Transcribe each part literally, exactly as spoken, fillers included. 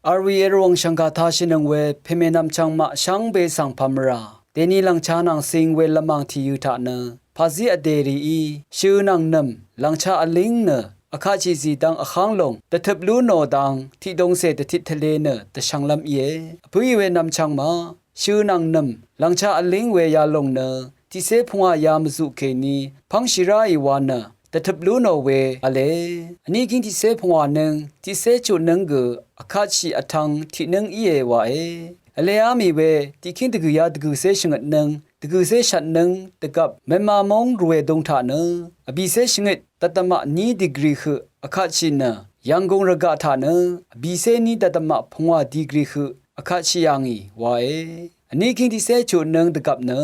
Arwi erwòng shvngkà tashìnøng we pèmè nvmchvng maq shvngbe svng pvmvrà. Dèni lv̀ngcha nvng cing we lvmàng tìyø̄ taq nø pàzí vdè rìí shø̄ nvng nø̀m lv̀ngcha vlíng nø vkatshì zìdvng vháng lòng dvtøp lú nò dang tiqdongcè dvtit tvlē nø dvshvnglv́m íe. Vpǿì we nvmchvng maq shø̄ nvng nø̀m lv̀ngcha vlíng we yalòng nø tiqcé pungwà ya mvzuq kèní pv́ngshì ráì wa nø dvtøp lú nò we v̄le. Vní gíng tiqcé pungwà nøng tiqcé chutnǿng gø vkatshì vtv̄ng tiqnǿng íe wae. Vlēá mì we tiqkíng dvgø̀yá dvgø̀cé shvngøtnǿng dvgø̀cé shvtnǿng dvgvp Mvnmà móng rùè dung taq nø vbìcé shvngøt dvdvmaq ní dìgrì høq vkatshì nø Yv̀nggùng rvgaq taq nø vbìcé ní dvdvmaq pungwà dìgrì høq vkatshì yà ngì wae. Vní gíng tiqcé chutnǿng dvgvp nø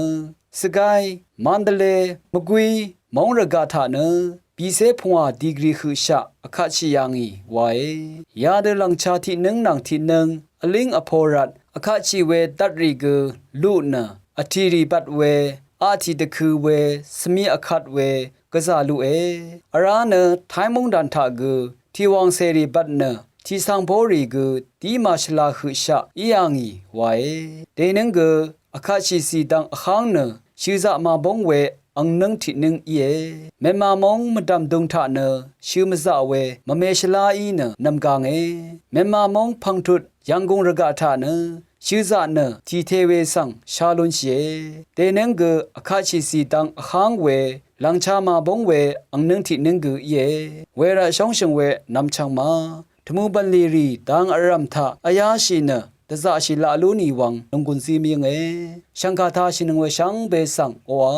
Svgái, Mandalay, Mvgwí móng rvgaq taq nø bìcé pungwà dìgrì høqshaq vkatshì yà ngì wae. Yadø lv̀ngcha tiqnǿng nvng tiqnǿng vlíng vpō rvt vkatshì we dvtrì gø luq nø vtìrì bvt we aqtì dvkø̄ we svmi vkat we gvzà luqe. Vrá nø Thái móng dàn taq gø tìwàngcèrì bvt nø tìsvng bórì gø dí màshvla høqshaq í yà ngì wae. Dènǿng gø vkatshì zìdvng vháng nø shø̄zaq màbóng we angnǿng tiqnǿng íe. Mvnmà móng mvdv̀m dung taq nø shø̄ mvzaq we mvme shvlá í nø nv̀mgànge. Mvnmà móng pv̀ngtut Yv̀nggùng rvgaq taq nø shø̄zaq nø tìte we svng shá lúnshìe. Dènǿng gø vkatshì zìdvng vháng we lv̀ngcha màbóng we angnǿng tiqnǿng gø íe. Wervt shóngshø̀ng we nvmchvng ma tvmù bv̀nlì rì dang vrv̀m taq vyáshì nø dvzaqshì laq lú nì wvng nònggùn zí mvyǿnge. Shv̀ngkà tashìnøng we shvngbe svng oqà